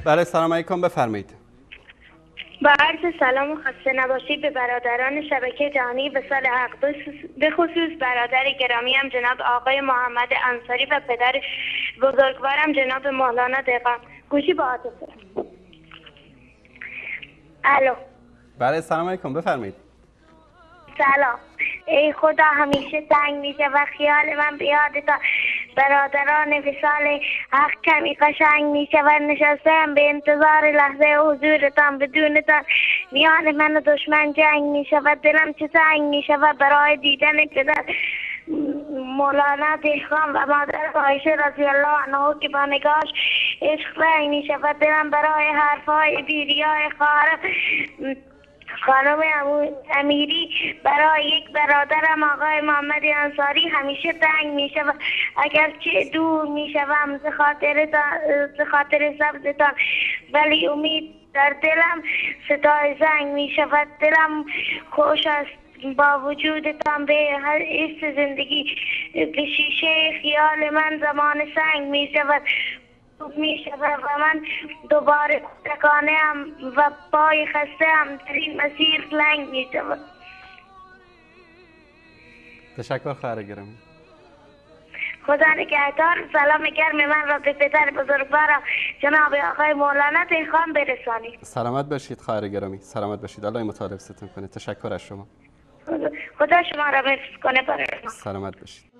بله سلام علیکم، بفرمایید. با عرض سلام و خسته نباشید به برادران شبکه جهانی وصال حق، به خصوص برادر گرامیم جناب آقای محمد انصاری و پدر بزرگوارم جناب مولانا دهقان. گوشی با عاطفه. الو. بله سلام علیکم، بفرمایید. سلام. ای خدا همیشه تنگ میشه و خیال من به یادتان برادران وصال حق کمی قشنگ میشه و نشستم به انتظار لحظه حضورتان، بدونتان میان من و دشمن جنگ میشه و دلم چه تنگ میشه و برای دیدن پدر مولانا دهقان و مادر عایشه رضی الله عنها که با نگاهش عشق رنگ میشه و دلم برای حرفهای بیریای خواهرم خانم امیری، برای یک برادرم آقای محمد انصاری همیشه تنگ میشه و اگرچه دور میشوم ز خاطر سبزتان، ولی امید در دلم صدای زنگ میشود. دلم خوش است با وجودتان به حس زندگی، به شیشه خیال من زمان سنگ میشود و من دوباره تکانه ام و پای خسته ام در این مسیر لنگ می شود. تشکر خواهر گرامی. خدا نگهدار. سلام گرم من را به پدر بزرگوارم جناب آقای مولانا دهقان برسانید. سلامت باشید خواهر گرامی، سلامت باشید. الله مطالب ستون کنه. تشکر از شما. خدا شما را حفظ کنه. برای سلامت باشید.